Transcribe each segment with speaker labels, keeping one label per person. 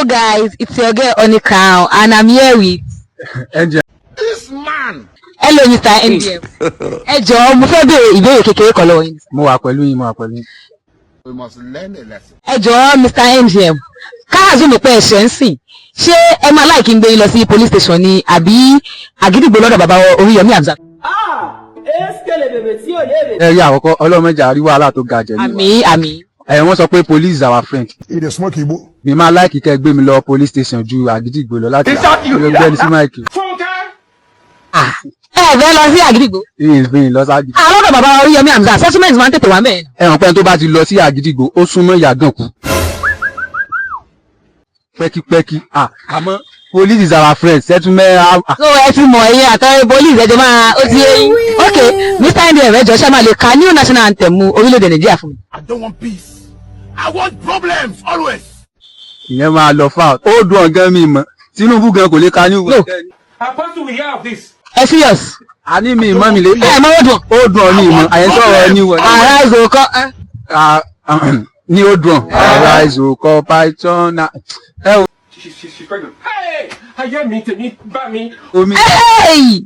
Speaker 1: Guys, it's your girl Onika and I'm here with
Speaker 2: NGM.
Speaker 3: This man.
Speaker 1: Hello, Mr. NGM. Ẹ jọ̀ọ́, mo fẹ́ béèrè ìbéèrè kékeré kan lọ́wọ́ yín.
Speaker 2: Mo wà pẹ̀lú yín, mo wà pẹ̀lú yín.
Speaker 3: We must learn a lesson.
Speaker 1: Ẹ jọ̀ọ́, Mr. NGM, ká assume pé ẹ ṣẹ̀ nísìn, ṣé ẹ máa like kí n gbé yín lọ sí police station ni àbí Àgídìgbò lọ́dọ̀ bàbá Oríyọmí Hamzat?
Speaker 2: Ẹ rí àkọ́kọ́, ọlọ́mọdé àrí wàhálà tó ga jẹ̀ ní.
Speaker 1: Àmín, àmín.
Speaker 2: Ẹ wọ́n sọ pé police is our friend.
Speaker 4: He dey smoke igbo.
Speaker 2: Mi máa like kẹ́ gbé mi lọ police station ju Àgídìgbò lọ láti lọ gbẹ́ni sí mic.
Speaker 1: Ah, ẹ fẹ́ lọ sí Àgídìgbò?
Speaker 2: Ìyìn ìfìyìn lọ ságì.
Speaker 1: Ah, lọ́dọ̀ bàbá Oríyọmí Hamzat, settlement máa ń tètè wá mẹ́rin.
Speaker 2: Ẹ hàn pé ẹni tó bá ti lọ sí Àgídìgbò, ó súnmọ́ ìyàgànkù. Pẹ́kípẹ́kí. Ah, àmọ́ police is our friend, settlement. Ah.
Speaker 1: So ẹ ti mọ̀, ẹ̀yin àtàwọn police ẹjọ́ máa ó ti yé yín. Ok, Mr. NGM, ẹ jọ̀ọ́, ṣé máa lè ka new national anthem orílẹ̀-èdè Nàìjíríà fún mi?
Speaker 3: I don't want peace. I want problems always.
Speaker 2: Ìyẹn máa lọ fà, ó dùn ọ̀gán mi mọ̀. Tinubu gan kò lè ka ní
Speaker 1: No.
Speaker 5: Apostle will hear of this.
Speaker 1: Ẹ serious?
Speaker 2: Àní mi ìmọ̀ mi lè.
Speaker 1: Ẹ mọ̀ ó dùn.
Speaker 2: Ó dùn ọ́ ní ìmọ̀ àyẹ̀sọ̀rọ̀ ní wọ̀.
Speaker 1: Arise o kọ́.
Speaker 2: Ah, ní ó dùn. Arise o kọ python na ẹ o.
Speaker 5: She's pregnant. Hey! Ayé mi, tèmi bá mi.
Speaker 2: Omi.
Speaker 1: Hey!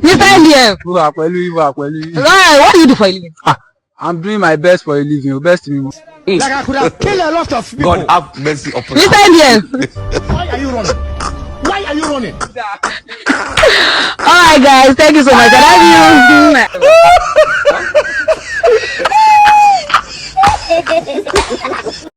Speaker 1: Mr. NGM.
Speaker 2: Mo wà pẹ̀lú yín, mo wà pẹ̀lú yín.
Speaker 1: Right, what do you do for a living?
Speaker 2: Ah, I'm doing my best for a living o, best mi mo.
Speaker 4: Like I could have killed a lot of people.
Speaker 6: God have mercy upon us.
Speaker 1: Mr. NGM.
Speaker 3: Why are you running? Why are you running?
Speaker 1: All right, guys, thank you so much. I love you.